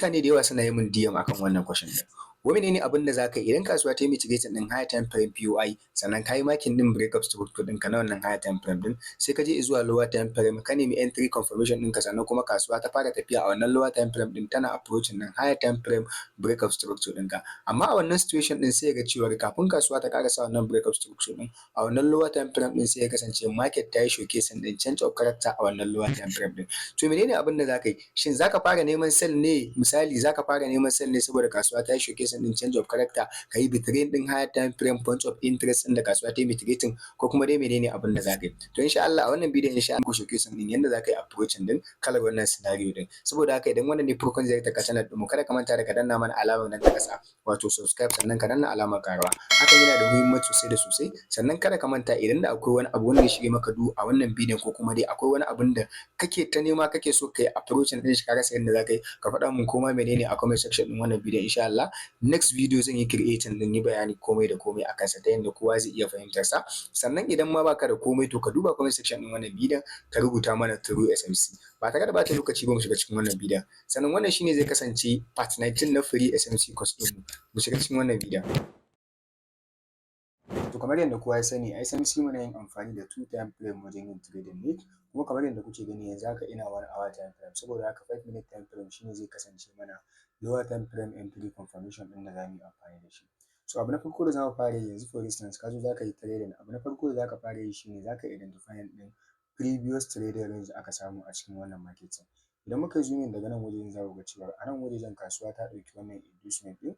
Mutane da yawa suna yi min DM akan wannan question ɗin. Wai menene abin da za ka yi idan kasuwa ta yi mitigating ɗin higher time frame POI, sannan ka yi marking ɗin break of structure ɗinka na wannan higher time frame ɗin, sai ka je zuwa lower time frame ka nemi entry confirmation ɗinka, sannan kuma kasuwa ta fara tafiya a wannan lower time frame ɗin tana approaching ɗin higher time frame break of structure ɗinka? Amma a wannan situation ɗin, sai ga cewa kafin kasuwa ta ƙarasa wannan break of structure ɗin a wannan lower time frame ɗin, sai ya kasance market ta yi showcasing ɗin change of character a wannan lower time frame ɗin. To, menene abin da za ka yi? Shin za ka fara neman sell ne? Misali, za ka fara neman sell ne saboda kasuwa ta yi showcasing ɗin change of character, ka yi betraying ɗin higher time frame point of interest ɗin da kasuwa ta yi mitigating, ko kuma dai menene abin da za ka yi? To, insha Allah a wannan bidiyon, insha Allah, ku showcasing ɗin yanda za ka yi approaching ɗin kalar wannan scenario ɗin. Saboda haka, idan wannan ne farkon ziyartar ka channel ɗinmu, kada ka manta da ka danna mana alamar nan ta ƙasa, wato subscribe, sannan ka danna alamar ƙararrawa. Hakan yana da muhimmanci sosai da sosai. Sannan kada ka manta, idan da akwai wani abu wanda ya shige maka duhu a wannan bidiyon, ko kuma dai akwai wani abun da kake ta nema, kake so ka yi approaching ɗin shi, ka rasa yadda za ka yi, ka faɗa mun koma menene a comment section ɗin wannan bidiyon. Insha Allah, next video zan yi creating ɗin yi bayani komai da komai a kansa ta yadda kowa zai iya fahimtar sa. Sannan idan ma baka da komai, to ka duba comment section ɗin wannan bidiyon, ka rubuta mana through SMC. Ba tare da bata lokaci ba, mu shiga cikin wannan bidiyon. Sannan wannan shine zai kasance part 19 na free SMC course ɗin mu. Mu shiga cikin wannan bidiyon. To, kamar yadda kowa ya sani, a SMC muna yin amfani da two time frame wajen yin trading ne. Kuma kamar yadda kuke gani, yanzu haka ina 1 hour time frame. Saboda haka, 5 minute time frame shine zai kasance mana lower time frame entry confirmation ɗin da za mu yi amfani da shi. So abu na farko da za mu fara yi yanzu, for instance, ka zo za ka yi trading, abu na farko da za ka fara yi shine za ka identifying ɗin previous trading range da aka samu a cikin wannan market ɗin. Idan muka yi zooming daga nan wajen, za ku ga cewa a nan wajejen kasuwa ta ɗauki wannan inducement ɗin.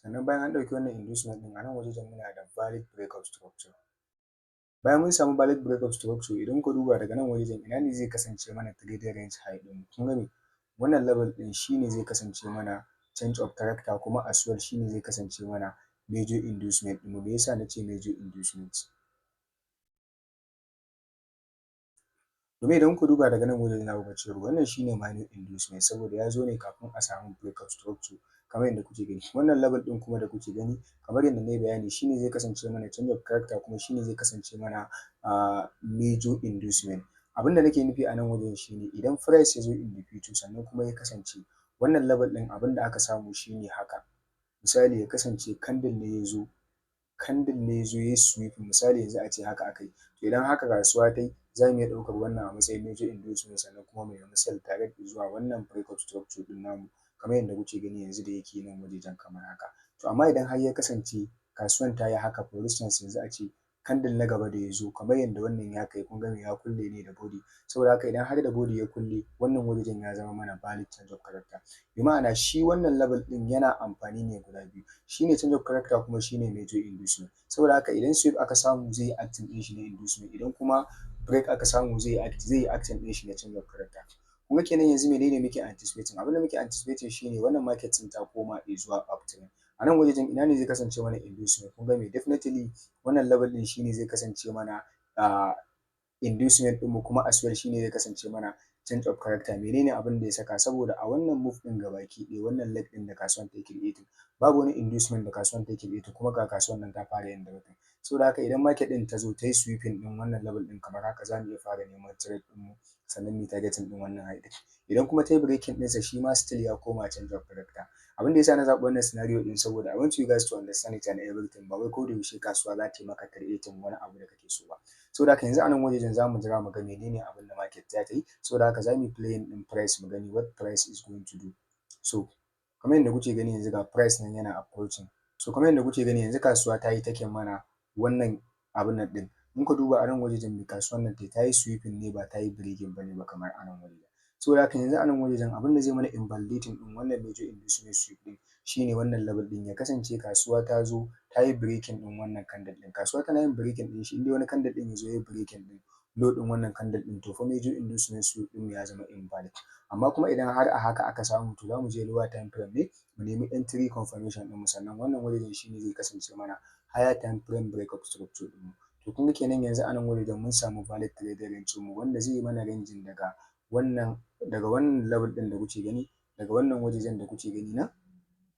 Sannan bayan an ɗauki wannan inducement ɗin, a nan wajejen muna da valid break of structure. Bayan mun samu valid break of structure, idan muka duba daga nan wajejen, ina ne zai kasance mana trading range high ɗinmu? Kun ga me? Wannan level ɗin shi ne zai kasance mana change of character, kuma as well shi ne zai kasance mana major inducement ɗinmu. Me yasa na ce major inducement? Domin idan kuka duba daga nan wajen, za ku ga cewa wannan shi ne minor inducement, saboda ya zo ne kafin a samu break of structure, kamar yadda kuke gani. Wannan level ɗin kuma da kuke gani, kamar yadda na yi bayani, shi ne zai kasance mana change of character, kuma shi ne zai kasance mana major inducement. Abin da nake nufi a nan wajen shi ne, idan price ya zo in the future, sannan kuma ya kasance wannan level ɗin abin da aka samu shi ne haka. Misali, ya kasance candle ne ya zo ya yi sweeping, misali yanzu a ce haka aka yi. To, idan haka kasuwa ta yi, za mu iya ɗaukar wannan a matsayin major inducement, sannan kuma mu nemi sell direct zuwa wannan break of structure ɗin namu, kamar yadda kuke gani yanzu da yake nan wajejen kamar haka. To, amma idan har ya kasance kasuwan ta yi haka, for instance, yanzu a ce candle na gaba da ya zo, kamar yadda wannan ya kai, kun ga me? Ya kulle ne da body. Saboda haka, idan har da body ya kulle, wannan wajejen ya zama mana valid change of character. Bi ma'ana, shi wannan level ɗin yana amfani ne guda biyu: shi ne change of character, kuma shi ne major inducement. Saboda haka, idan sweep aka samu, zai yi acting ɗin shi na inducement, idan kuma break aka samu, zai yi acting ɗin shi na change of character. Kun ga kenan yanzu menene muke anticipating? Abin da muke anticipating shine wannan market ɗin ta koma zuwa uptrend. A nan wajejen, ina ne zai kasance mana inducement? Kun ga me? Definitely wannan level ɗin shine zai kasance mana inducement ɗinmu, kuma as well shine zai kasance mana change of character. Menene abin da ya saka? Saboda a wannan move ɗin gabaki ɗaya, wannan leg ɗin da kasuwan ta yi creating, babu wani inducement da kasuwan ta yi creating, kuma ga kasuwan nan ta fara yin dropping. Saboda haka, idan market ɗin ta zo ta yi sweeping ɗin wannan level ɗin kamar haka, za mu iya fara neman trade ɗinmu, sannan mu yi targeting ɗin wannan high ɗin. Idan kuma ta yi breaking ɗinsa, shi ma still ya koma change of character. Abin da yasa na zaɓi wannan scenario ɗin, saboda I want you guys to understand it and everything. Ba wai ko da yaushe kasuwa za ta yi maka creating wani abu da kake so ba. Saboda haka, yanzu a nan wajejen za mu jira mu ga menene abin da market za ta yi. Saboda haka, za mu yi playing ɗin price, mu gani what price is going to do. So kamar yadda kuke gani yanzu, ga price nan yana approaching. So kamar yadda kuke gani yanzu, kasuwa ta yi taking mana wannan abun nan ɗin. In ka duba a nan wajejen, me kasuwan nan ta yi? Sweeping ne ba ta yi breaking ba ne ba, kamar a nan wajejen. Saboda haka, yanzu a nan wajejen, abin da zai mana invalidating ɗin wannan major inducement sweep ɗin shine wannan level ɗin, ya kasance kasuwa ta zo ta yi breaking ɗin wannan candle ɗin. Kasuwa tana yin breaking ɗin shi, in dai wani candle ɗin ya zo ya yi breaking ɗin low ɗin wannan candle ɗin, to fa major inducement sweep ɗin ya zama invalid. Amma kuma idan har a haka aka samu, to za mu je lower time frame ne mu nemi entry confirmation ɗinmu, sannan wannan wajejen shine zai kasance mana higher time frame break of structure ɗinmu. To, kun ga kenan yanzu a nan wajejen mun samu valid trading range mu, wanda zai yi mana ranging daga wannan level ɗin da kuke gani, daga wannan wajejen da kuke gani nan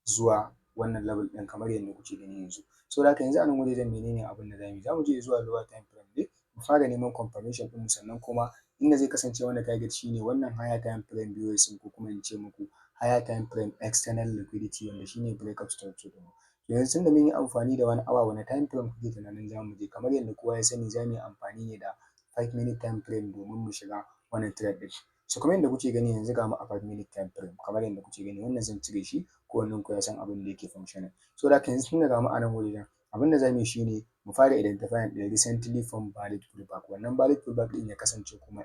zuwa wannan level ɗin, kamar yadda kuke gani yanzu. Saboda haka, yanzu a nan wajejen, menene abin da za mu yi? Za mu je zuwa lower time frame ne mu fara neman confirmation ɗinmu, sannan kuma Inda zai kasance mana target shine wannan higher time frame BOS ɗin, ko kuma in ce muku higher time frame external liquidity, wanda shine break of structure ɗin. Yanzu tunda mun yi amfani da 1 hour, wane time frame kuke tunanin za mu je? Kamar yadda kowa ya sani, za mu yi amfani ne da 5 minute time frame domin mu shiga wannan trade ɗin. So kamar yadda kuke gani, yanzu ga mu a 5 minute time frame. Kamar yadda kuke gani, wannan zan cire shi, kowannen ku ya san abin da yake functioning. So da haka yanzu tunda ga mu a nan wajejen, abin da za mu yi shine mu fara identifying ɗin recently formed valid pullback. Wannan valid pullback ɗin ya kasance kuma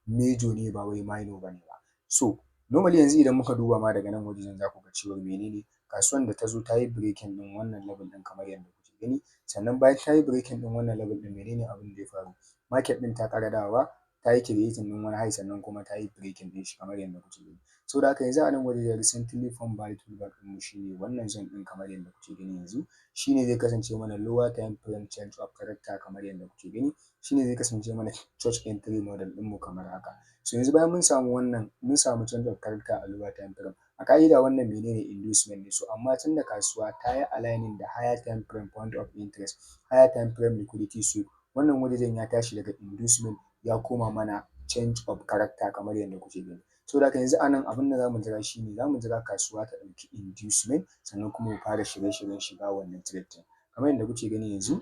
major ne, ba wai minor ba ne ba. So normally yanzu idan muka duba ma daga nan wajejen, za ku ga cewa menene? Kasuwan da ta zo ta yi breaking ɗin wannan level ɗin, kamar yadda kuke gani. Sannan bayan ta yi breaking ɗin wannan level ɗin, menene abin da ya faru? Market ɗin ta ƙara dawowa ta yi creating ɗin wani high, sannan kuma ta yi breaking ɗin shi, kamar yadda kuke gani. Saboda haka yanzu a nan wajejen, recently formed valid pullback ɗinmu shine wannan zone ɗin, kamar yadda kuke gani. Yanzu shine zai kasance mana lower time frame change of character, kamar yadda kuke gani. Shine zai kasance mana CHoCH entry model ɗinmu kamar haka. So yanzu bayan mun samu wannan, mun samu change of character a lower time frame. A ƙa'ida wannan menene? Inducement ne. So amma tunda kasuwa ta yi aligning da higher time frame point of interest, higher time frame liquidity sweep, wannan wajejen ya tashi daga inducement ya koma mana change of character, kamar yadda kuke gani. Saboda haka yanzu a nan abin da za mu jira shine za mu jira kasuwa ta ɗauki inducement, sannan kuma mu fara shirye-shiryen shiga wannan trade ɗin, kamar yadda kuke gani yanzu.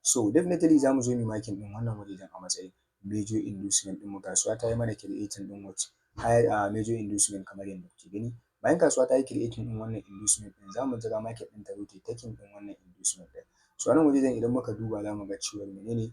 So definitely za mu zo mu yi marking ɗin wannan wajejen a matsayin major inducement ɗinmu. Kasuwa ta yi mana creating ɗin what? Higher major inducement, kamar yadda kuke gani. Bayan kasuwa ta yi creating ɗin wannan inducement ɗin, za mu jira market ɗin ta zo ta yi taking ɗin wannan inducement ɗin. So a nan wajejen idan muka duba, za mu ga cewar menene?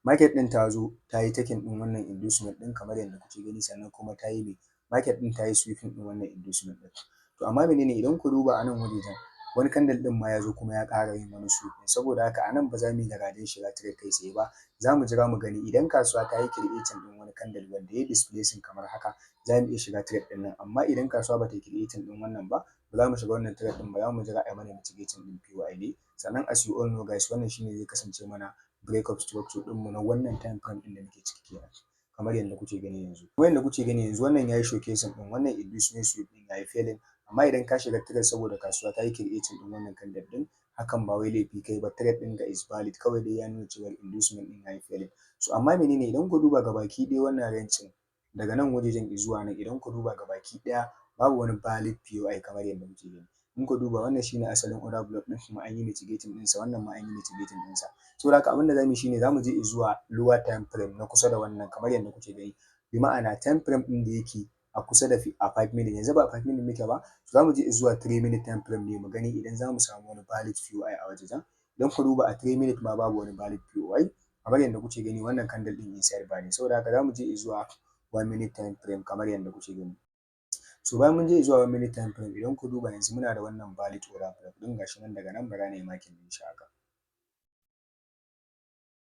Market ɗin ta zo ta yi taking ɗin wannan inducement ɗin, kamar yadda kuke gani. Sannan kuma ta yi me? Market ɗin ta yi sweeping ɗin wannan inducement ɗin. To amma menene? Idan ku duba a nan wajejen, wani candle ɗin ma ya zo kuma ya ƙara yin wani sweep. Saboda haka a nan ba za mu yi garajen shiga trade kai tsaye ba. Za mu jira mu gani idan kasuwa ta yi creating ɗin wani candle wanda ya yi displacing kamar haka, za mu iya shiga trade ɗin nan. Amma idan kasuwa ba ta yi creating ɗin wannan ba, ba za mu shiga wannan trade ɗin ba. Za mu jira a yi mana mitigating ɗin POI ne. Sannan as you all know, guys, wannan shine zai kasance mana break of structure ɗinmu na wannan time frame ɗin da muke ciki kenan, kamar yadda kuke gani yanzu. Kamar yadda kuke gani yanzu, wannan yayi showcasing ɗin wannan inducement sweep ɗin yayi failing. Amma idan ka shiga trade saboda kasuwa ta yi creating ɗin wannan candle ɗin, hakan ba wai laifi kai ba, trade ɗinka is valid. Kawai dai ya nuna cewa inducement ɗin yayi failing. So amma menene? Idan ku duba gabaki ɗaya wannan range ɗin daga nan wajejen zuwa nan, idan ku duba gabaki ɗaya, babu wani valid POI, kamar yadda muke gani. In ku duba, wannan shine asalin order block ɗin, kuma an yi mitigating ɗinsa. Wannan ma an yi mitigating ɗinsa. Saboda haka abin da za mu yi shine za mu je zuwa lower time frame na kusa da wannan, kamar yadda kuke gani, bi ma'ana time frame ɗin da yake a kusa da a 5 minute. Yanzu ba 5 minute muke ba, za mu je zuwa 3 minute time frame ne, mu gani idan za mu samu wani valid POI a wajejen. Idan ku duba, a 3 minute ma babu wani valid POI, kamar yadda kuke gani. Wannan candle ɗin inside bar ne. Saboda haka za mu je zuwa 1 minute time frame, kamar yadda kuke gani. So bayan mun je zuwa 1 minute time frame, idan ku duba yanzu muna da wannan valid order block ɗin, gashi nan. Daga nan bara na yi marking ɗin shi haka.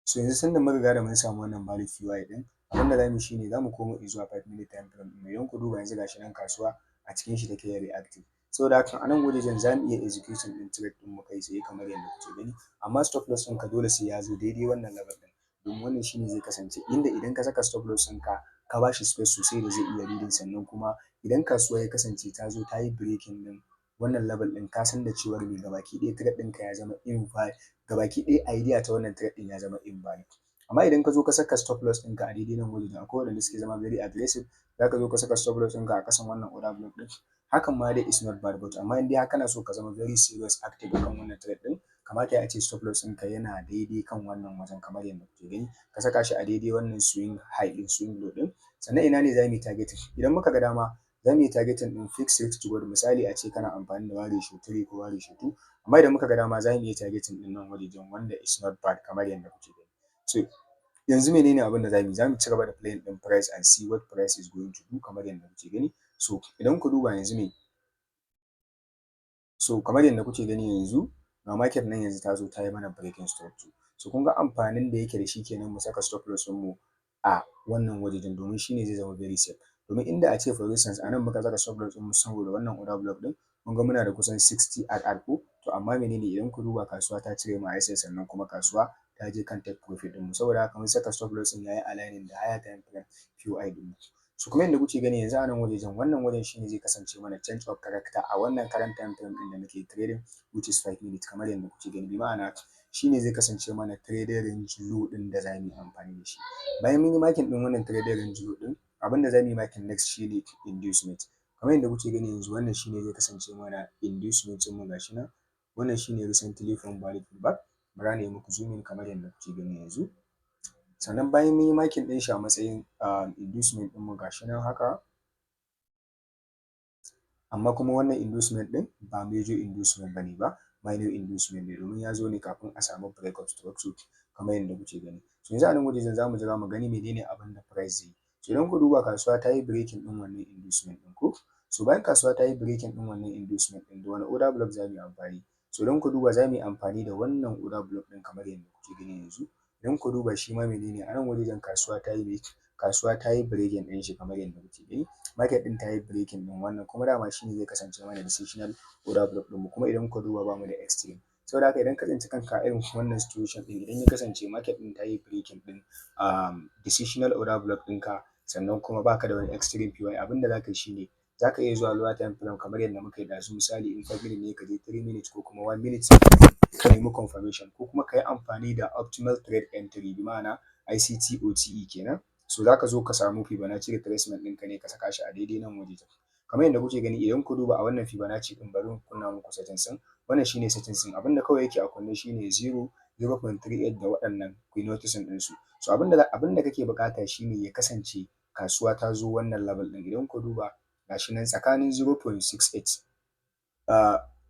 So yanzu tunda mun riga da mun samu wannan valid POI ɗin, abin da za mu yi shine za mu komo zuwa 5 minute time frame ɗin. Idan ku duba yanzu, gashi nan kasuwa a cikin shi take yin reactive. Saboda haka a nan wajejen za mu iya executing ɗin trade ɗin mu kai tsaye, kamar yadda kuke gani. Amma stop loss ɗinka dole sai ya zo daidai wannan level ɗin, domin wannan shine zai kasance inda idan ka saka stop loss ɗinka, ka ba shi space sosai da zai iya reading. Sannan kuma idan kasuwa ya kasance ta zo ta yi breaking ɗin wannan level ɗin, ka san da cewar me? Gabaki ɗaya trade ɗinka ya zama invalid, gabaki ɗaya idea ta wannan trade ɗin ya zama invalid. Amma idan ka zo ka saka stop loss ɗinka a daidai nan wajen, akwai waɗanda suke zama very aggressive, za ka zo ka saka stop loss ɗinka a ƙasan wannan order block ɗin. Hakan ma dai is not bad, but amma in dai har kana so ka zama very serious active akan wannan trade ɗin, kamata ya ce stop loss ɗinka yana daidai kan wannan wajen, kamar yadda kuke gani. Ka saka shi a daidai wannan swing high ɗin, swing low ɗin. Sannan ina ne za mu yi targeting? Idan muka ga dama, za mu yi targeting ɗin fixed risk reward, misali a ce kana amfani da 1:3 ko 1:2. Amma idan muka ga dama, za mu iya targeting ɗin nan wajejen, wanda is not bad, kamar yadda kuke gani. So yanzu menene abin da za mu yi? Za mu ci gaba da playing ɗin price and see what price is going to do, kamar yadda kuke gani. So idan ku duba yanzu me? So kamar yadda kuke gani yanzu, ga market nan yanzu ta zo ta yi mana breaking structure. So kun ga amfanin da yake da shi kenan mu saka stop loss ɗinmu a wannan wajejen, domin shi ne zai zama very safe. Domin inda a ce, for instance, a nan muka saka stop loss ɗinmu saboda wannan order block ɗin, kun ga muna da kusan 60 RR ko? To amma menene? Idan ku duba, kasuwa ta cire mu a SL, sannan kuma kasuwa ta je kan take profit ɗinmu. Saboda haka mun saka stop loss ɗin yayi aligning da higher time frame POI ɗinmu. So kuma yadda kuke gani yanzu a nan wajejen, wannan wajen shine zai kasance mana change of character a wannan current time frame ɗin da muke trading, which is 5 minutes, kamar yadda kuke gani. Bi ma'ana Shine zai kasance mana trading range low ɗin da za mu yi amfani da shi. Bayan mun yi marking ɗin wannan trading range low ɗin, abin da za mu yi marking next shine inducement. Kamar yadda kuke gani yanzu, wannan shine zai kasance mana inducement ɗinmu. Ga shi nan, wannan shine recently formed valid pullback. Bara na yi muku zooming kamar yadda kuke gani yanzu. Sannan bayan mun yi marking ɗin shi a matsayin inducement ɗinmu, ga shi nan haka. Amma kuma wannan inducement ɗin ba major inducement ba ne ba, minor inducement ne, domin ya zo ne kafin a samu break of structure kamar yadda kuke gani. So yanzu a nan wajejen za mu jira mu gani menene abin da price zai yi. So idan kuka duba, kasuwa ta yi breaking ɗin wannan inducement ɗin ko? So bayan kasuwa ta yi breaking ɗin wannan inducement ɗin, da wane order block za mu yi amfani? So idan kuka duba, za mu yi amfani da wannan order block ɗin kamar yadda kuke gani yanzu. Idan kuka duba shi ma menene a nan wajejen? Kasuwa ta yi me? Kasuwa ta yi breaking ɗin shi kamar yadda kuke gani. Market ɗin ta yi breaking ɗin wannan, kuma dama shi ne zai kasance mana decisional order block ɗinmu. Kuma idan kuka duba, ba mu da extreme. Saboda haka idan ka tsinci kanka a irin wannan situation ɗin, idan ya kasance market ɗin ta yi breaking ɗin decisional order block ɗinka, sannan kuma baka da wani extreme POI, abin da za ka yi shine za ka iya zuwa lower time frame kamar yadda muka yi ɗazu. Misali, in 5 minutes ne, ka je 3 minutes ko kuma 1 minute ka nemi confirmation, ko kuma ka yi amfani da optimal trade entry, bi ma'ana ICT OTE kenan. So za ka zo ka samu Fibonacci retracement ɗinka ne, ka saka shi a daidai nan wajejen kamar yadda kuke gani. Idan ku duba a wannan Fibonacci ɗin, bari in kunna muku settings ɗin. Wannan shine settings ɗin. Abinda kawai yake a kunne shine 0, 0.38 da waɗannan, ku yi noticing ɗinsu. So abinda kake buƙata shine ya kasance kasuwa ta zo wannan level ɗin. Idan ku duba, gashi nan tsakanin 0.68,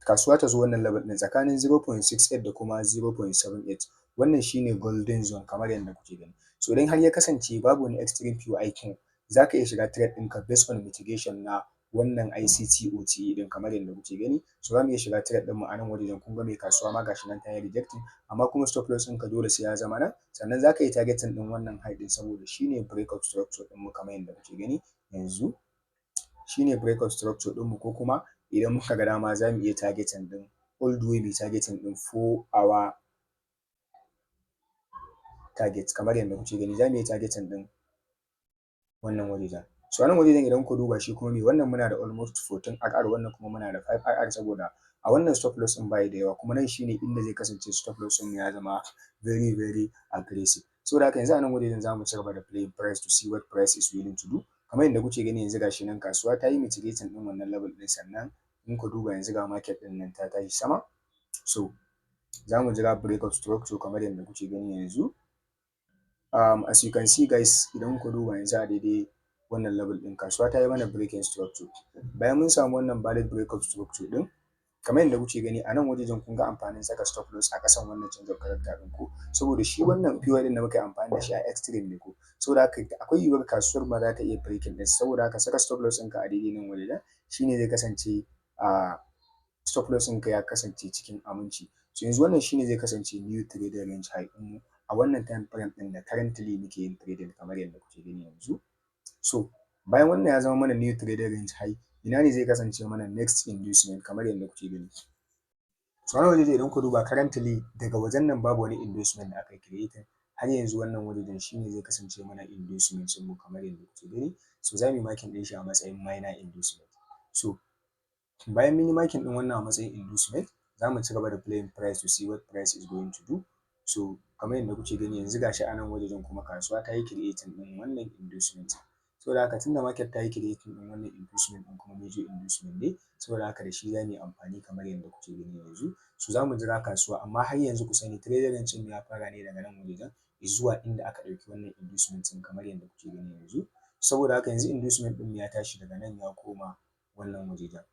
kasuwa ta zo wannan level ɗin tsakanin 0.68 da kuma 0.78. Wannan shine golden zone kamar yadda kuke gani. So idan har ya kasance babu wani extreme POI kin, za ka iya shiga trade ɗinka based on mitigation na wannan ICT OTE ɗin kamar yadda kuke gani. So za mu iya shiga trade ɗinmu a nan wajejen. Kun ga mai kasuwa ma gashi nan ta yi rejecting, amma kuma stop loss ɗinka dole sai ya zama nan. Sannan za ka yi targeting ɗin wannan high ɗin, saboda shine break of structure ɗinmu kamar yadda kuke gani yanzu. Shine break of structure ɗinmu, ko kuma idan muka ga dama za mu iya targeting ɗin all the way, mu targeting ɗin 4 hour target kamar yadda kuke gani. Za mu iya targeting ɗin wannan wajejen. So a nan wajejen, idan ku duba shi kuma me wannan, muna da almost 14 RR, wannan kuma muna da 5 RR, saboda a wannan stop loss ɗin bayi da yawa, kuma nan shine inda zai kasance stop loss ɗin ya zama very very aggressive. Saboda haka yanzu a nan wajejen za mu ci gaba da playing price to see what price is willing to do. Kamar yadda kuke gani yanzu, gashi nan kasuwa ta yi mitigating ɗin wannan level ɗin. Sannan in ku duba yanzu, ga market ɗin nan ta tashi sama. So za mu jira break of structure kamar yadda kuke gani yanzu. As you can see, guys, idan ku duba yanzu, a daidai wannan level ɗin kasuwa ta yi mana breaking structure. Bayan mun samu wannan valid break of structure ɗin kamar yadda kuke gani a nan wajejen, kun ga amfanin saka stop loss a ƙasan wannan change of character ɗin ko? Saboda shi wannan POI ɗin da muka yi amfani da shi a extreme ne ko? Saboda haka akwai yiwuwar kasuwar ma za ta iya breaking ɗin. Saboda haka saka stop loss ɗinka a daidai nan wajejen shine zai kasance a stop loss ɗinka ya kasance cikin aminci. So yanzu wannan shine zai kasance new trading range high ɗinmu a wannan time frame ɗin da currently muke yin trading kamar yadda kuke gani yanzu. So bayan wannan ya zama mana new trading range high, ina ne zai kasance mana next inducement kamar yadda kuke gani? So wannan wajejen, idan kuka duba, currently daga wajen nan babu wani inducement da aka yi creating har yanzu. Wannan wajejen shine zai kasance mana inducement ɗinmu kamar yadda kuke gani. So za mu yi marking ɗin shi a matsayin minor inducement. So bayan mun yi marking ɗin wannan a matsayin inducement, za mu ci gaba da playing price to see what price is going to do. So kamar yadda kuke gani yanzu, gashi a nan wajejen kuma kasuwa ta yi creating ɗin wannan inducement. Saboda haka tunda market ta yi creating ɗin wannan inducement ɗin, kuma major inducement ne, saboda haka da shi za mu yi amfani kamar yadda kuke gani yanzu. So za mu jira kasuwa, amma har yanzu ku sani, trading range ɗin ya fara ne daga nan wajejen zuwa inda aka ɗauki wannan inducement ɗin kamar yadda kuke gani yanzu. Saboda haka yanzu inducement ɗin ya tashi daga nan ya koma wannan wajejen.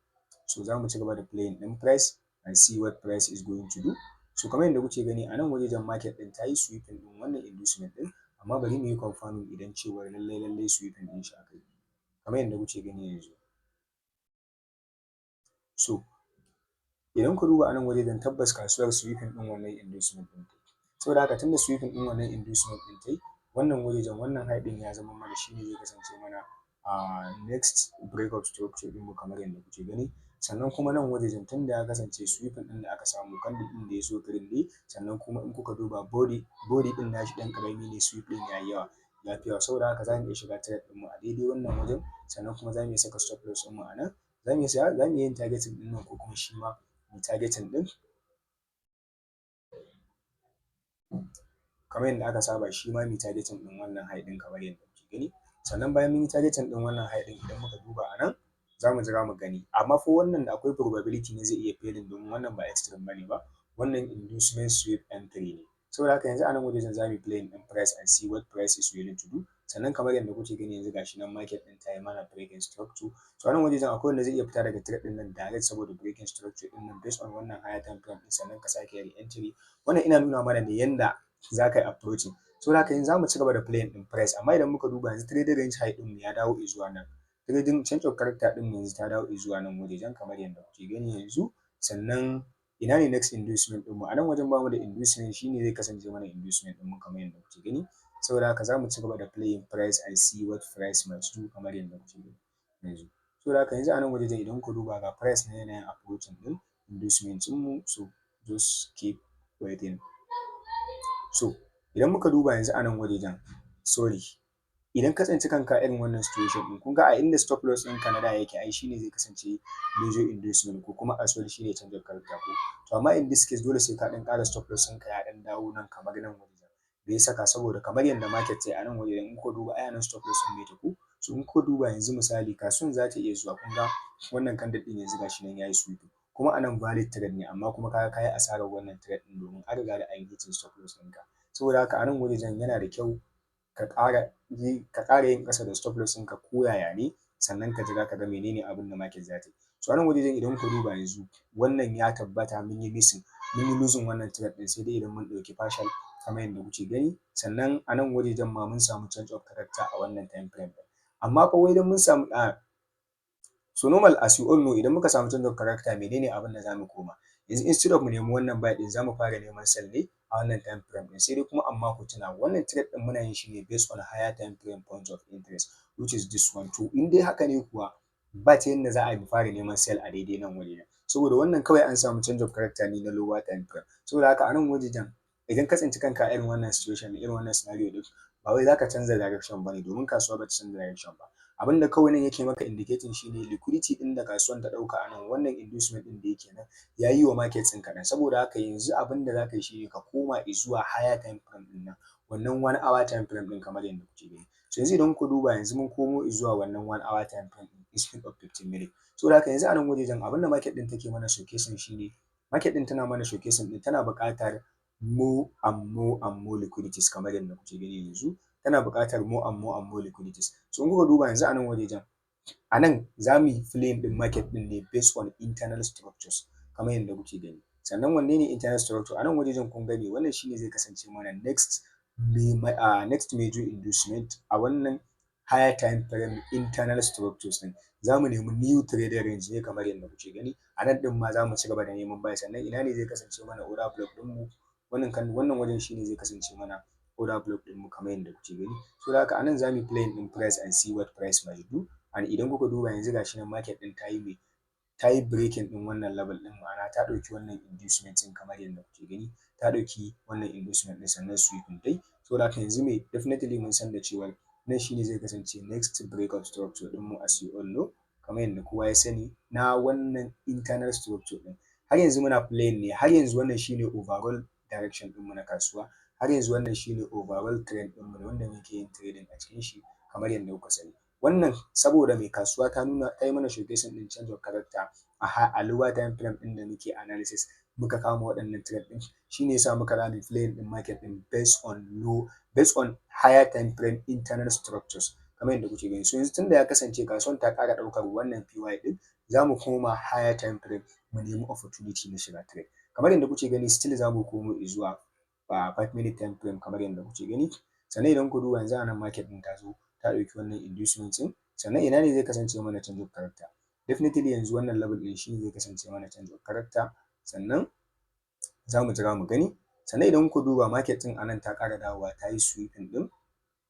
So za mu ci gaba da playing ɗin price and see what price is going to do. So kamar yadda kuke gani a nan wajejen, market ɗin ta yi sweeping ɗin wannan inducement ɗin, amma bari mu yi confirming idan cewar lallai lallai sweeping ɗin shi aka yi kamar yadda kuke gani yanzu. So idan ku duba a nan wajejen, tabbas kasuwar sweeping ɗin wannan inducement ɗin tayi. Saboda haka tunda sweeping ɗin wannan inducement ɗin tayi, wannan wajejen, wannan high ɗin ya zama mana shine zai kasance mana a next break of structure ɗinmu kamar yadda kuke gani. Sannan kuma nan wajejen, tunda ya kasance sweeping ɗin da aka samu, candle ɗin da ya zo green ne, sannan kuma in kuka duba body ɗin nashi ɗan ƙarami ne, sweep ɗin ya yi yawa, ya fi yawa. Saboda haka za mu iya shiga trade ɗinmu a daidai wannan wajen. Sannan kuma za mu iya saka stop loss ɗinmu a nan. Za mu iya yin targeting ɗin nan, ko kuma shi ma mu targeting ɗin Kamar yadda aka saba, shi ma mu yi targeting ɗin wannan high ɗin kamar yadda kuke gani. Sannan bayan mun yi targeting ɗin wannan high ɗin, idan muka duba a nan, za mu jira mu gani. Amma fa wannan da akwai probability ne zai iya failing, domin wannan ba extreme bane ba, wannan inducement sweep entry ne. Saboda haka yanzu a nan wajejen za mu yi playing ɗin price and see what price is willing to do. Sannan kamar yadda kuke gani yanzu, gashi nan market ɗin ta yi mana breaking structure. So a nan wajejen akwai wanda zai iya fita daga trade ɗin nan direct saboda breaking structure ɗin nan based on wannan higher time frame ɗin, sannan ka sake re-entry. Wannan ina nuna mana ne yanda za ka yi approaching. Saboda haka yanzu za mu ci gaba da playing ɗin price. Amma idan muka duba yanzu, trading range high ɗin mu ya dawo zuwa nan, trading change of character ɗin mu yanzu ta dawo zuwa nan wajejen kamar yadda kuke gani yanzu. Sannan ina ne next inducement ɗin mu? A nan wajen bamu da inducement, shine zai kasance mana inducement ɗin mu kamar yadda kuke gani. Saboda haka za mu ci gaba da playing price and see what price might do kamar yadda kuke gani yanzu. Saboda haka yanzu a nan wajejen, idan kuka duba, ga price na yanayin approaching ɗin inducement ɗin mu. So just keep waiting. So idan muka duba yanzu a nan wajejen, sorry, idan ka tsinci kanka a irin wannan situation ɗin, kun ga a inda stop loss ɗinka na da yake, ai shine zai kasance major inducement ko kuma as well shine change of character ko. To amma in this case, dole sai ka ɗan ƙara stop loss ɗinka ya ɗan dawo nan kamar nan wajejen. Me ya saka? Saboda kamar yadda market ta yi a nan wajejen, in kuka duba, ai a nan stop loss ɗin yake ko. So in kuka duba yanzu, misali, kasuwan za ta iya zuwa, kun ga wannan candle ɗin yanzu gashi nan yayi sweeping, kuma a nan valid trade ne, amma kuma kaga kayi asarar wannan trade ɗin domin an riga da an yi hitting stop loss ɗinka. Saboda haka a nan wajejen yana da kyau ka ƙara yin ƙasa da stop loss ɗinka ko yaya ne, sannan ka jira ka ga menene abin da market za ta yi. So a nan wajejen, idan kuka duba yanzu, wannan ya tabbata mun yi missing, mun yi losing wannan trade ɗin, sai dai idan mun ɗauki partial kamar yadda kuke gani. Sannan a nan wajejen ma mun samu change of character a wannan time frame ɗin. Amma fa wai don mun samu a, so normal, as you all know, idan muka samu change of character, menene abin da zamu koma yanzu? Instead of mu nemi wannan buy ɗin, zamu fara neman sell ne a wannan time frame ɗin. Sai dai kuma amma ku tuna, wannan trade ɗin muna yin shi ne based on higher time frame point of interest, which is this one. To in dai haka ne kuwa, ba ta yanda za a yi mu fara neman sell a daidai nan wajejen, saboda wannan kawai an samu change of character ne na lower time frame. Saboda haka a nan wajejen, idan ka tsinci kanka a irin wannan situation, irin wannan scenario ɗin, ba wai zaka canza direction bane, domin kasuwa bata canza direction ba. Abin da kawai nan yake maka indicating shine liquidity ɗin da kasuwan ta ɗauka a nan, wannan inducement ɗin da yake nan ya yi wa market ɗin kaɗan. Saboda haka yanzu abin da zaka yi shine ka koma zuwa higher time frame ɗin nan, wannan 1 hour time frame ɗin kamar yadda kuke gani. So yanzu idan kuka duba, yanzu mun komo zuwa wannan 1 hour time frame ɗin instead of 15 minutes. Saboda haka yanzu a nan wajejen, abin da market ɗin take mana showcasing shine market ɗin tana mana showcasing ɗin tana buƙatar more and more and more liquidities. Kamar yadda kuke gani yanzu, tana buƙatar more and more and more liquidities. So in kuka duba yanzu a nan wajejen, a nan za mu yi playing ɗin market ɗin ne based on internal structures kamar yadda kuke gani. Sannan wanne ne internal structure a nan wajejen? Kun gani, wannan shine zai kasance mana next major inducement a wannan higher time frame internal structures ɗin. Za mu nemi new trading range ne kamar yadda kuke gani. A nan ɗin ma za mu ci gaba da neman buy. Sannan ina ne zai kasance mana order block ɗinmu? Wannan kan wannan wajen shine zai kasance mana order block ɗinmu kamar yadda kuke gani. So da haka a nan za mu yi playing ɗin price and see what price might do. And idan kuka duba yanzu, gashi nan market ɗin ta yi me? Ta yi breaking ɗin wannan level ɗin, ma'ana ta ɗauki wannan inducement ɗin. Kamar yadda kuke gani, ta ɗauki wannan inducement ɗin, sannan sweeping dai. Saboda haka yanzu me? Definitely mun san da cewa nan shine zai kasance next break of structure ɗinmu, as you all know, kamar yadda kowa ya sani, na wannan internal structure ɗin. Har yanzu muna playing ne, har yanzu wannan shine overall direction ɗinmu na kasuwa, har yanzu wannan shine overall trend ɗinmu wanda muke yin trading a cikin shi kamar yadda kuka sani. Wannan saboda mai kasuwa ta nuna, ta yi mana showcasing ɗin change of character a lower time frame ɗin da muke analysis, muka kama waɗannan trade ɗin, shine yasa muka rami playing ɗin market ɗin based on higher time frame internal structures kamar yadda kuke gani. So yanzu tunda ya kasance kasuwan ta ƙara ɗaukar wannan POI ɗin, za mu koma higher time frame mu nemi opportunity na shiga trade kamar yadda kuke gani. Still za mu komo zuwa 5 minute time frame kamar yadda kuke gani. Sannan idan ku duba yanzu, a nan market ɗin ta zo ta ɗauki wannan inducement ɗin. Sannan ina ne zai kasance mana change of character? Definitely yanzu wannan level ɗin shine zai kasance mana change of character. Sannan za mu jira mu gani. Sannan idan ku duba, market ɗin a nan ta ƙara dawowa ta yi sweeping ɗin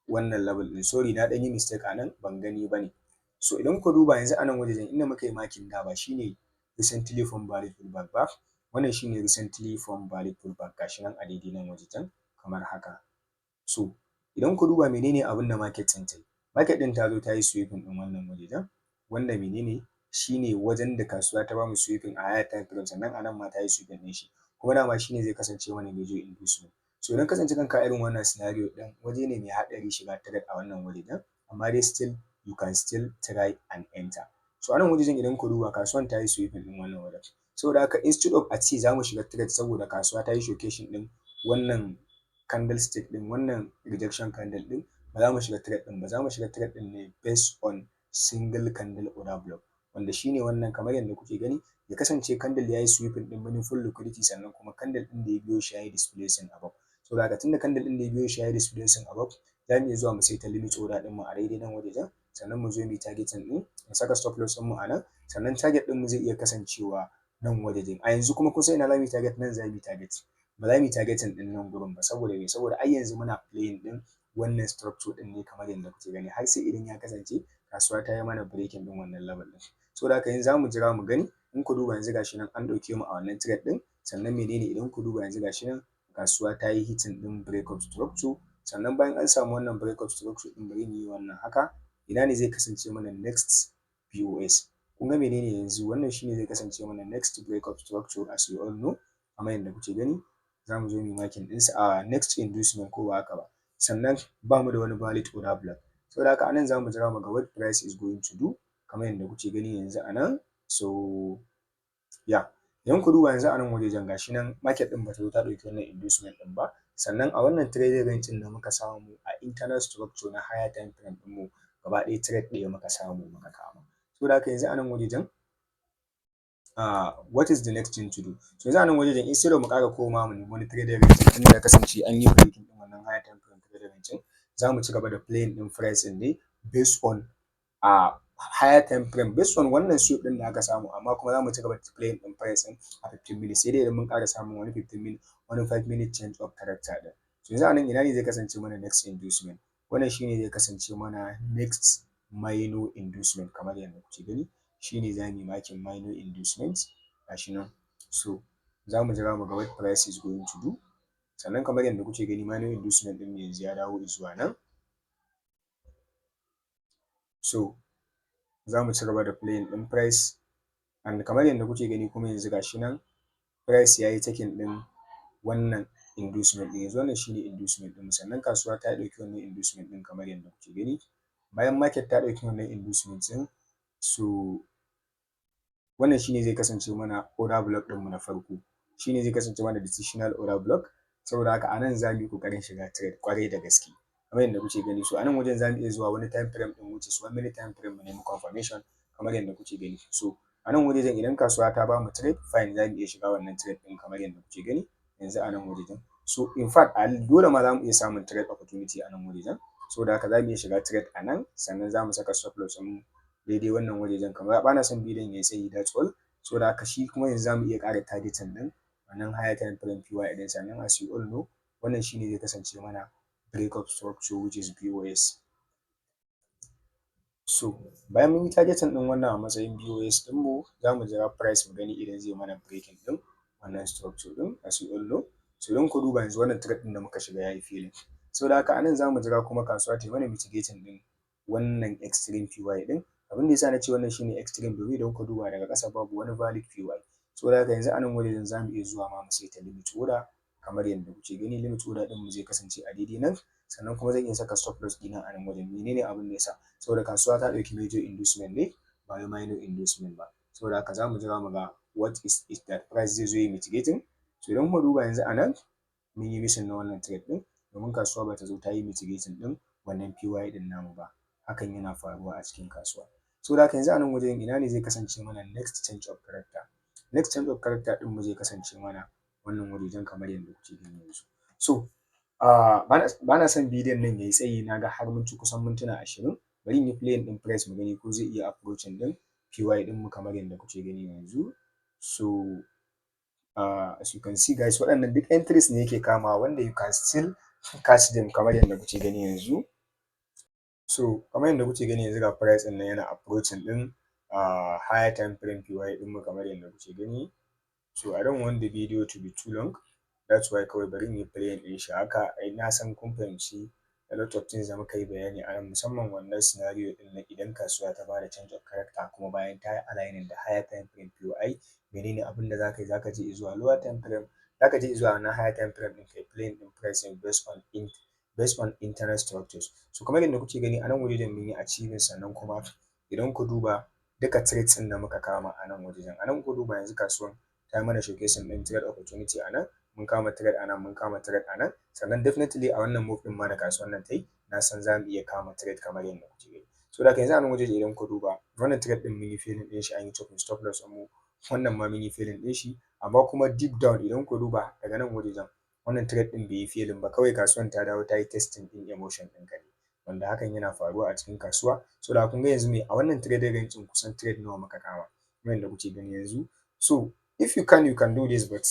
wannan level ɗin. Sorry, na ɗan yi mistake a nan, ban gani ba ne. So idan ku duba yanzu, a nan wajejen inda muka yi marking da ba shine recently formed valid pullback ba. Wannan shine recently formed valid pullback, gashi nan a daidai nan wajejen kamar haka. So idan ku duba, menene abin da market ɗin ta yi? Market ɗin ta zo ta yi sweeping ɗin wannan wajejen, wanda menene shine wajen da kasuwa ta bamu sweeping a higher time frame. Sannan a nan ma ta yi sweeping ɗin shi, kuma dama shine zai kasance mana major inducement. So idan ka tsinci kanka a irin wannan scenario ɗin, waje ne mai haɗari shiga trade a wannan wajejen, amma dai still you can still try and enter. So a nan wajejen, idan ku duba, kasuwan ta yi sweeping ɗin wannan wajen. Saboda haka, instead of a ce za mu shiga trade saboda kasuwa ta yi showcasing ɗin wannan candlestick ɗin, wannan rejection candle ɗin, ba za mu shiga trade ɗin ba. Za mu shiga trade ɗin ne based on single candle order block, wanda shine wannan. Kamar yadda kuke gani, ya kasance candle ya yi sweeping ɗin meaningful liquidity, sannan kuma candle ɗin da ya biyo shi ya yi displacing above. Saboda haka, tunda candle ɗin da ya biyo shi ya yi displacing above, za mu iya zuwa mu saita limit order ɗinmu a daidai nan wajejen, sannan mu zo mu yi targeting ɗin, mu saka stop loss ɗinmu a nan, sannan target ɗinmu zai iya kasancewa nan wajejen. A yanzu kuma kun san ina za mu yi target? Nan za mu yi target. Ba za mu yi targeting ɗin nan gurin ba. Saboda me? Saboda ai yanzu muna playing ɗin wannan structure ɗin ne, kamar yadda kuke gani, har sai idan ya kasance kasuwa ta yi mana breaking ɗin wannan level ɗin. Saboda haka, yanzu za mu jira mu gani. In ku duba yanzu, gashi nan an ɗauke mu a wannan trade ɗin. Sannan menene? Idan ku duba yanzu, gashi nan kasuwa ta yi hitting ɗin break of structure. Sannan bayan an samu wannan break of structure ɗin, bari mu yi wannan haka. Ina ne zai kasance mana next BOS? Kun ga menene yanzu? Wannan shine zai kasance mana next break of structure, as you all know. Kamar yadda kuke gani, za mu zo mu yi marking ɗinsa a next inducement, ko ba haka ba? Sannan ba mu da wani valid order block. Saboda haka, anan za mu jira mu ga what price is going to do, kamar yadda kuke gani yanzu a nan. So yeah, idan ku duba yanzu a nan wajejen, gashi nan market ɗin bata zo ta ɗauki wannan inducement ɗin ba. Sannan a wannan trading range ɗin da muka samu a internal structure na higher time frame ɗinmu, gaba ɗaya trade ɗaya muka samu muka kama. Saboda haka, yanzu a nan wajejen, what is the next thing to do? So yanzu a nan wajejen, instead of mu ƙara komawa mu nemi wani trading range, tunda ya kasance an yi breaking ɗin wannan higher time frame trading range ɗin, za mu ci gaba da playing ɗin price ɗin ne based on a higher time frame, based on wannan sweep ɗin da aka samu. Amma kuma za mu ci gaba da playing ɗin price ɗin a 15 minutes, sai dai idan mun ƙara samun wani 15 minutes, wani 5-minute change of character ɗin. So yanzu a nan, ina ne zai kasance mana next inducement? Wannan shine zai kasance mana next minor inducement. Kamar yadda kuke gani, shine za mu yi marking minor inducement, gashi nan. So za mu jira mu ga what price is going to do. Sannan kamar yadda kuke gani, minor inducement ɗin mu yanzu ya dawo zuwa nan. So za mu ci gaba da playing ɗin price, and kamar yadda kuke gani kuma yanzu, gashi nan price ya yi taking ɗin wannan inducement ɗin. Yanzu wannan shine inducement ɗinmu. Sannan kasuwa ta ɗauki wannan inducement ɗin, kamar yadda kuke gani. Bayan market ta ɗauki wannan inducement ɗin, so wannan shine zai kasance mana order block ɗinmu na farko, shine zai kasance mana decisional order block. Saboda haka, a nan za mu yi ƙoƙarin shiga trade ƙwarai da gaske, kamar yadda kuke gani. So a nan wajen za mu iya zuwa wani time frame ɗin, which is 1 minute time frame, mu nemi confirmation, kamar yadda kuke gani. So a nan wajejen, idan kasuwa ta bamu trade, fine, za mu iya shiga wannan trade ɗin, kamar yadda kuke gani yanzu a nan wajejen. So in fact, a dole ma za mu iya samun trade opportunity a nan wajejen. Saboda haka, za mu iya shiga trade a nan, sannan za mu saka stop loss ɗin daidai wannan wajejen. Kamar ba na son bidiyon ya yi tsayi, that's all. Saboda haka, shi kuma yanzu za mu iya ƙara targeting ɗin wannan higher time frame POI ɗin. Sannan as you all know, wannan shine zai kasance mana break of structure, which is BOS. So bayan mun yi targeting ɗin wannan a matsayin BOS ɗinmu, za mu jira price mu gani idan zai mana breaking ɗin wannan structure ɗin, as you all know. So don ku duba yanzu, wannan trade ɗin da muka shiga ya yi failing. Saboda haka, a nan za mu jira kuma kasuwa ta yi mana mitigating ɗin wannan extreme POI ɗin. Abin da yasa na ce wannan shine extreme, domin idan kuka duba daga ƙasa, babu wani valid POI. Saboda haka, yanzu a nan wajejen za mu iya zuwa ma mu saita limit order, kamar yadda kuke gani. Limit order ɗinmu zai kasance a daidai nan, sannan kuma zan iya saka stop loss ɗina a nan wajen. Menene abin da yasa? Saboda kasuwa ta ɗauki major inducement ne, ba wai minor inducement ba. Saboda haka, za mu jira mu ga what is it that price zai zo ya mitigating. So idan muka duba yanzu a nan, mun yi missing na wannan trade ɗin, domin kasuwa bata zo ta yi mitigating ɗin wannan POI ɗin namu ba. Hakan yana faruwa a cikin kasuwa. Saboda haka, yanzu a nan wajen, ina ne zai kasance mana next change of character? Next change of character ɗinmu zai kasance mana wannan wajejen, kamar yadda kuke gani yanzu. So ba na son bidiyon nan ya yi tsayi, na ga har mun ci kusan mintuna 20. Bari in yi playing ɗin price mu gani ko zai iya approaching ɗin POI ɗinmu, kamar yadda kuke gani yanzu. So as you can see, guys, waɗannan duk entries ne yake kamawa wanda you can still catch them, kamar yadda kuke gani yanzu. So kamar yadda kuke gani yanzu, ga price ɗin nan yana approaching ɗin higher time frame POI ɗinmu, kamar yadda kuke gani. So I don't want the video to be too long, that's why kawai bari in yi playing ɗin shi haka. Ai na san kun fahimci a lot of things da muka yi bayani a nan, musamman wannan scenario ɗin na idan kasuwa ta bada change of character, kuma bayan ta yi aligning da higher time frame POI, menene abin da za ka yi? Za ka je zuwa lower time frame Za ka je zuwa wannan higher time frame ɗin, kai playing ɗin price ɗin based on internal structures. So kamar yadda kuke gani, a nan wajejen mun yi achieving. Sannan kuma idan ku duba duka trades ɗin da muka kama a nan wajejen, a nan ku duba, yanzu kasuwan ta mana showcasing ɗin trade opportunity. A nan mun kama trade, a nan mun kama trade a nan. Sannan definitely a wannan move ɗin ma da kasuwan nan ta yi, na san za mu iya kama trade kamar yadda kuke gani. So da haka yanzu a nan wajejen, idan ku duba wannan trade ɗin, mun yi failing ɗin shi, an yi chopping stop loss ɗin mu. Wannan ma mun yi failing ɗin shi, amma kuma deep down, idan ku duba daga nan wajejen, wannan trade ɗin bai yi failing ba. Kawai kasuwan ta dawo ta yi testing ɗin emotion ɗinka ne, wanda hakan yana faruwa a cikin kasuwa. So da kun ga yanzu me a wannan trading range ɗin, kusan trade nawa muka kama, kamar yadda kuke gani yanzu. So if you can, you can do this, but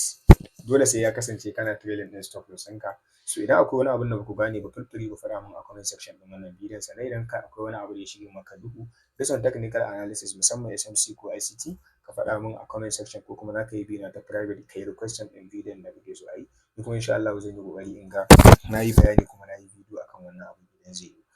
dole sai ya kasance kana trailing ɗin stop loss ɗinka. So idan akwai wani abun da baku gane ba, feel free ku faɗa min a comment section ɗin wannan bidiyon. Sannan idan ka akwai wani abu da ya shige maka duhu based on technical analysis, musamman SMC ko ICT, ka faɗa min a comment section, ko kuma za ka yi bi na ta private ka yi requesting ɗin bidiyon da kake so a yi. Ni kuma insha Allahu zan yi ƙoƙari in ga na yi bayani kuma na yi bidiyo akan wannan abu idan zai yiwu.